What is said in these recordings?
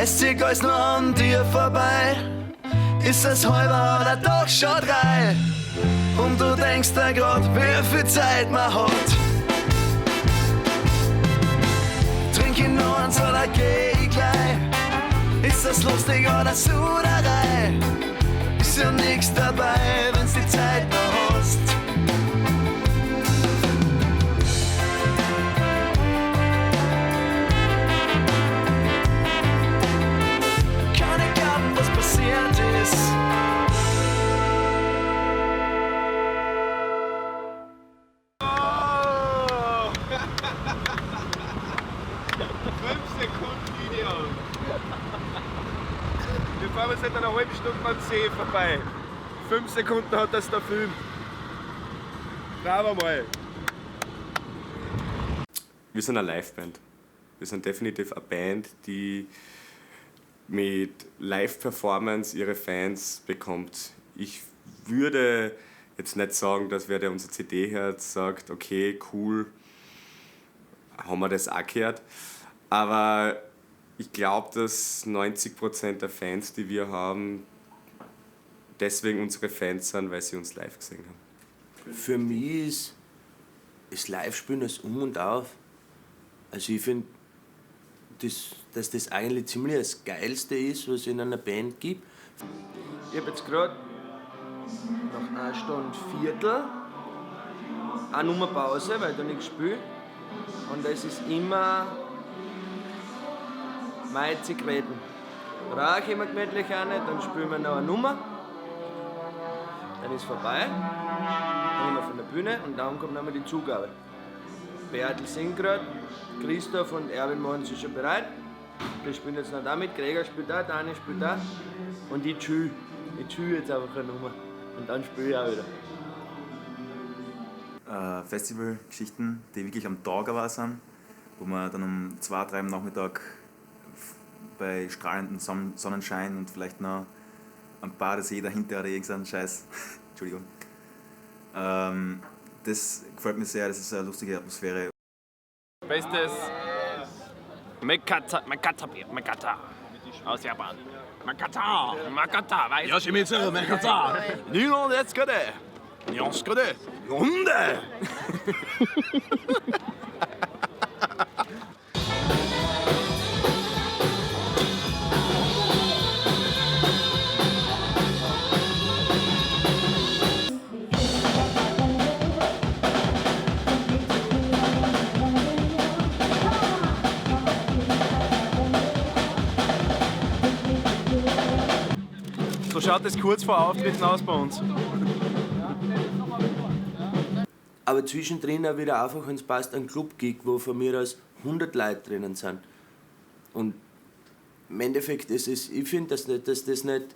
Es zieht alles nur an dir vorbei. Ist es halber oder doch schon drei? Und du denkst da grad, wie viel Zeit man hat. Trink ich noch eins oder geh ich gleich? Ist das lustig oder Suderei? Ist ja nix dabei, wenn's die Zeit noch hast. Kann ich glauben, was passiert ist. Oh! 5 Sekunden Video. Wir fahren seit einer halben Stunde am See vorbei. 5 Sekunden hat das der Film. Bravo mal. Wir sind eine Liveband. Wir sind definitiv eine Band, die mit Live-Performance ihre Fans bekommt. Ich würde jetzt nicht sagen, dass wer, der unsere CD hört, sagt, okay, cool, haben wir das auch gehört. Aber ich glaub, dass 90% der Fans, die wir haben, deswegen unsere Fans sind, weil sie uns live gesehen haben. Für mich ist Live-Spielen das Um und Auf. Also ich find, dass das eigentlich ziemlich das Geilste ist, was es in einer Band gibt. Ich hab jetzt grad nach einer Stunde Viertel eine Nummer Pause, weil ich da nichts spiele. Und es ist immer meine Zigaretten. Rauche ich mir gemütlich eine, dann spielen wir noch eine Nummer. Dann ist vorbei. Dann gehen wir von der Bühne und dann kommt nochmal die Zugabe. Bertl singt grad, Christoph und Erwin machen sich schon bereit. Wir spielen jetzt noch da mit, Gregor spielt da, Dani spielt da. Und ich chill. Ich chill jetzt einfach eine Nummer. Und dann spiele ich auch wieder. Festivalgeschichten, die wirklich am Tag aber sind, wo man dann um 2, 3 am Nachmittag bei strahlendem Sonnenschein und vielleicht noch am Badesee dahinter oder irgendeinen Scheiß. Entschuldigung. Das gefällt mir sehr, das ist eine lustige Atmosphäre. Bestes Mekata, Mekata, Mekata aus Japan. Mekata, Mekata, weiß. Yoshimitsu, Mekata. Nino, let's go there. Yoshiko. Nonde. So schaut es kurz vor Auftritten aus bei uns. Aber zwischendrin auch wieder einfach, wenn's passt, ein Club-Gig, wo von mir aus 100 Leute drinnen sind. Und im Endeffekt ist es, ich find, dass, nicht, dass das nicht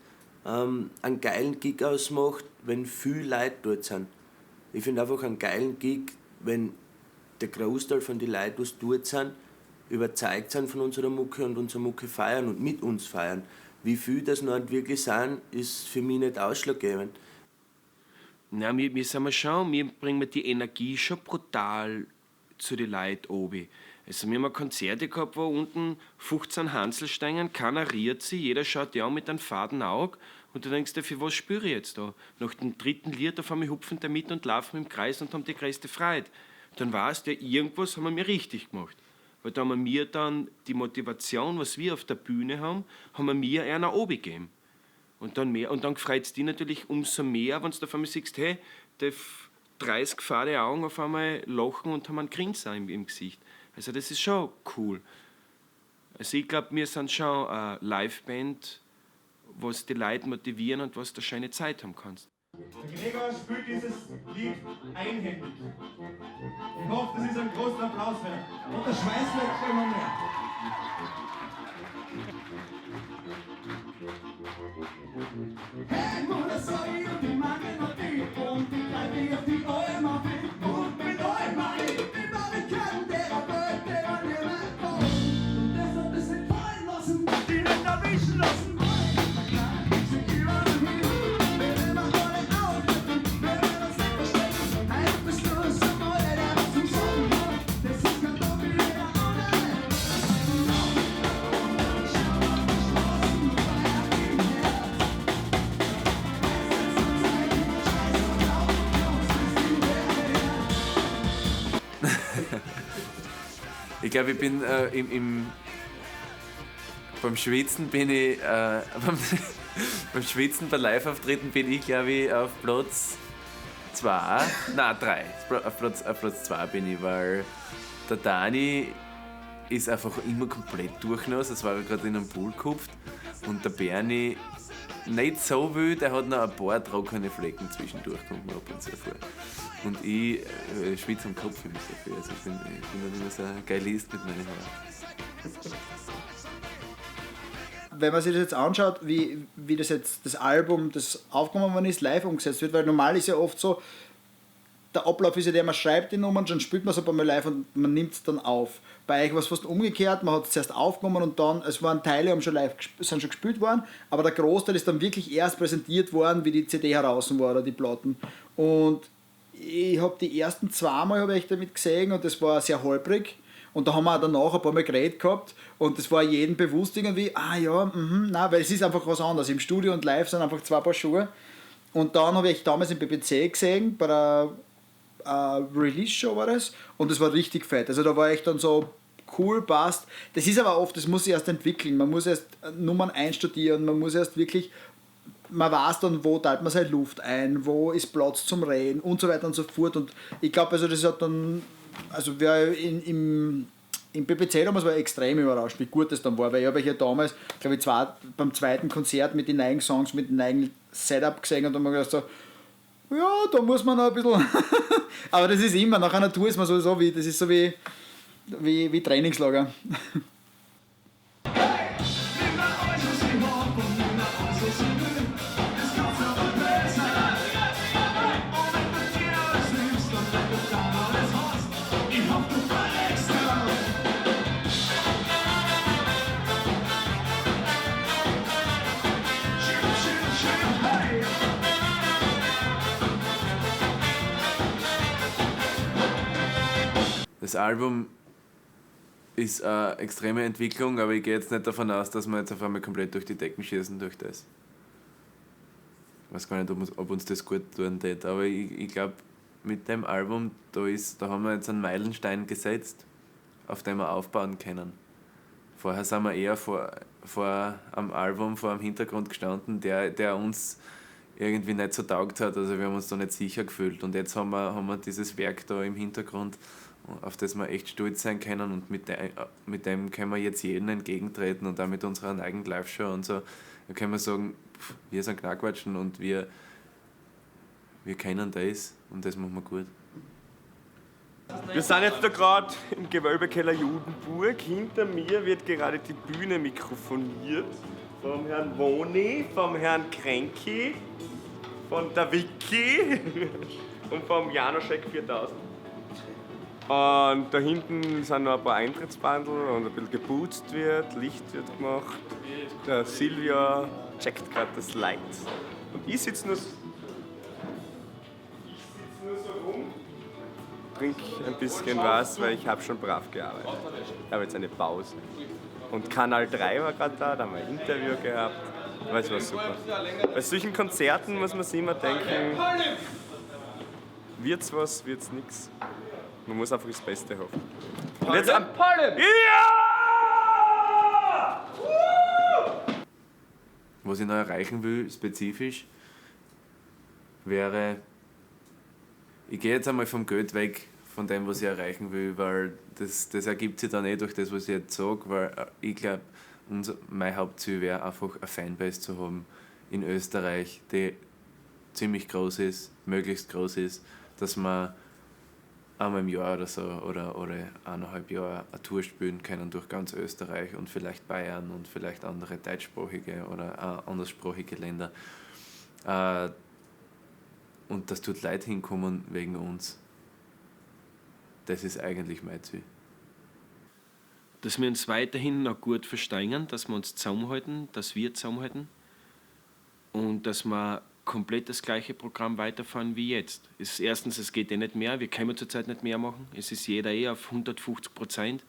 einen geilen Gig ausmacht, wenn viele Leute dort sind. Ich find einfach einen geilen Gig, wenn der Großteil von den Leuten, die dort sind, überzeugt sind von unserer Mucke und unsere Mucke feiern und mit uns feiern. Wie viel das noch wirklich sind, ist für mich nicht ausschlaggebend. Na, wir sind schon, wir bringen die Energie schon brutal zu den Leuten oben. Also wir haben Konzerte gehabt, wo unten 15 Hansel stehen, keiner rührt sie, jeder schaut ja mit einem faden Auge und du denkst dir, für was spüre ich jetzt da? Nach dem dritten Lied, auf einmal hupfen die mit und laufen im Kreis und haben die größte Freude. Dann weißt du, ja, irgendwas haben wir mir richtig gemacht. Weil da haben wir mir dann die Motivation, was wir auf der Bühne haben, haben wir mir einer oben gegeben. Und dann mehr, und dann freut's dich natürlich umso mehr, wenn du auf einmal siehst, hey, die 30 fade Augen auf einmal lachen und haben einen Grinser im Gesicht. Also das ist schon cool. Also ich glaub, wir sind schon eine Liveband, was die Leute motivieren und was du eine schöne Zeit haben kannst. Der Gregor spielt dieses Lied einhändig. Ich hoffe, das ist ein großer Applaus wert. Und der Schweiß wird immer mehr. Hey, Mutter, soll ich und die Mangel noch die und die Kleine auf die Alm auf die und mit Alm auf die Barrikaden der Welt, der man immer kommt. Und deshalb ist sie fallen lassen, die nicht erwischen lassen. glaube, ich bin beim Schwitzen bin ich, beim Schwitzen bei Live-Auftritten bin ich, glaube ich, auf Platz 2, nein, 3. Auf Platz 2 bin ich, weil der Dani ist einfach immer komplett durchnass, als war er gerade in einem Pool gehupft. Und der Bernie nicht so wild, er hat noch ein paar trockene Flecken zwischendurch, kommt mir ab und zu vor. Und ich schwitze am Kopf immer so viel, also ich bin dann immer so ein Geilist mit meinen Haaren. Wenn man sich das jetzt anschaut, wie das jetzt das Album, das aufgenommen worden ist, live umgesetzt wird, weil normal ist ja oft so, der Ablauf ist ja der, man schreibt die Nummern, dann spielt man es ein paar Mal live und man nimmt es dann auf. Bei euch war es fast umgekehrt, man hat es zuerst aufgenommen und dann, es waren Teile, haben schon live, sind schon gespielt worden, aber der Großteil ist dann wirklich erst präsentiert worden, wie die CD heraus war oder die Platten. Und ich habe die ersten zweimal hab ich damit gesehen und das war sehr holprig. Und da haben wir auch danach ein paar Mal geredet gehabt und das war jedem bewusst irgendwie, ah ja, nein, weil es ist einfach was anderes. Im Studio und live sind einfach zwei Paar Schuhe. Und dann habe ich damals im BBC gesehen, bei der Release-Show war das, und das war richtig fett. Also da war ich dann so, cool, passt. Das ist aber oft, das muss sich erst entwickeln. Man muss erst Nummern einstudieren, man muss erst wirklich, man weiß dann, wo teilt man seine Luft ein, wo ist Platz zum Reden und so weiter und so fort. Und ich glaube, also das hat dann, also wer im PPC damals war extrem überrascht, wie gut das dann war, weil ich habe ja damals, glaube ich, beim zweiten Konzert mit den neuen Songs, mit dem neuen Setup gesehen und dann habe ich gedacht so, ja, da muss man noch ein bisschen, aber das ist immer, nach einer Tour ist man sowieso wie, das ist so wie Trainingslager. Das Album ist eine extreme Entwicklung, aber ich gehe jetzt nicht davon aus, dass wir jetzt auf einmal komplett durch die Decken schießen durch das. Ich weiß gar nicht, ob uns das gut tun tät, aber ich glaube, mit dem Album, da haben wir jetzt einen Meilenstein gesetzt, auf dem wir aufbauen können. Vorher sind wir eher vor am Album, vor einem Hintergrund gestanden, der uns irgendwie nicht so taugt hat, also wir haben uns da nicht sicher gefühlt. Und jetzt haben wir dieses Werk da im Hintergrund, auf das wir echt stolz sein können, und mit dem können wir jetzt jedem entgegentreten und auch mit unserer eigenen Live-Show und so. Da können wir sagen, wir sind Knackwatschen und wir kennen das und das machen wir gut. Wir sind jetzt da gerade im Gewölbekeller Judenburg. Hinter mir wird gerade die Bühne mikrofoniert. Vom Herrn Woni, vom Herrn Kränki, von der Vicky und vom Janoschek 4000. Und da hinten sind noch ein paar Eintrittsbandel und ein bisschen geputzt wird, Licht wird gemacht. Der Silvia checkt gerade das Light. Und ich sitze nur so rum, trinke ein bisschen was, weil ich habe schon brav gearbeitet. Ich habe jetzt eine Pause. Und Kanal 3 war gerade da, da haben wir ein Interview gehabt. Aber es war super. Bei solchen Konzerten muss man sich immer denken, wird's was, wird's nix. Man muss einfach das Beste hoffen. Und jetzt am Palm! Ja! Was ich noch erreichen will, spezifisch, wäre, ich gehe jetzt einmal vom Geld weg, von dem, was ich erreichen will, weil das ergibt sich dann eh durch das, was ich jetzt sage, weil ich glaube, mein Hauptziel wäre einfach eine Fanbase zu haben in Österreich, die ziemlich groß ist, möglichst groß ist, dass man einmal im Jahr oder so oder 1,5 Jahre eine Tour spielen können durch ganz Österreich und vielleicht Bayern und vielleicht andere deutschsprachige oder anderssprachige Länder. Und dass dort Leute hinkommen wegen uns, das ist eigentlich mein Ziel. Dass wir uns weiterhin noch gut verstehen, dass wir uns zusammenhalten, dass wir zusammenhalten und dass wir komplett das gleiche Programm weiterfahren wie jetzt. Erstens, es geht eh nicht mehr, wir können zurzeit nicht mehr machen. Es ist jeder eh auf 150%.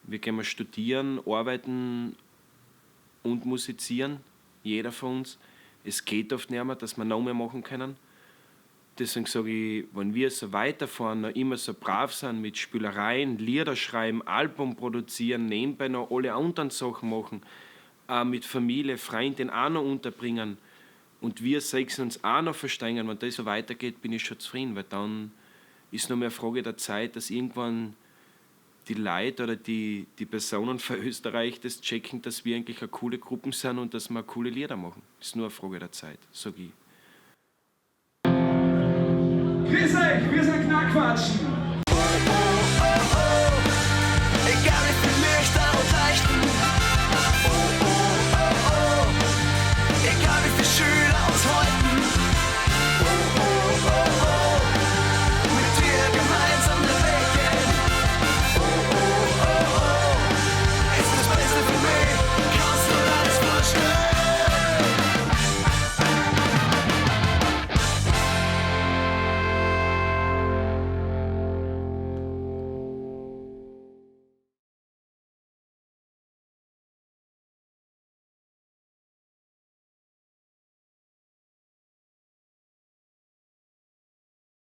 Wir können studieren, arbeiten und musizieren, jeder von uns. Es geht oft nicht mehr, dass wir noch mehr machen können. Deswegen sage ich, wenn wir so weiterfahren, noch immer so brav sind mit Spielereien, Lieder schreiben, Album produzieren, nebenbei noch alle anderen Sachen machen, auch mit Familie, Freunden auch noch unterbringen und wir sechs uns auch noch verstehen, wenn das so weitergeht, bin ich schon zufrieden, weil dann ist nur mehr eine Frage der Zeit, dass irgendwann die Leute oder die Personen von Österreich das checken, dass wir eigentlich eine coole Gruppe sind und dass wir coole Lieder machen. Ist nur eine Frage der Zeit, sag ich. Grüß euch, wir sind Knackquatschen. Egal wie viel Licht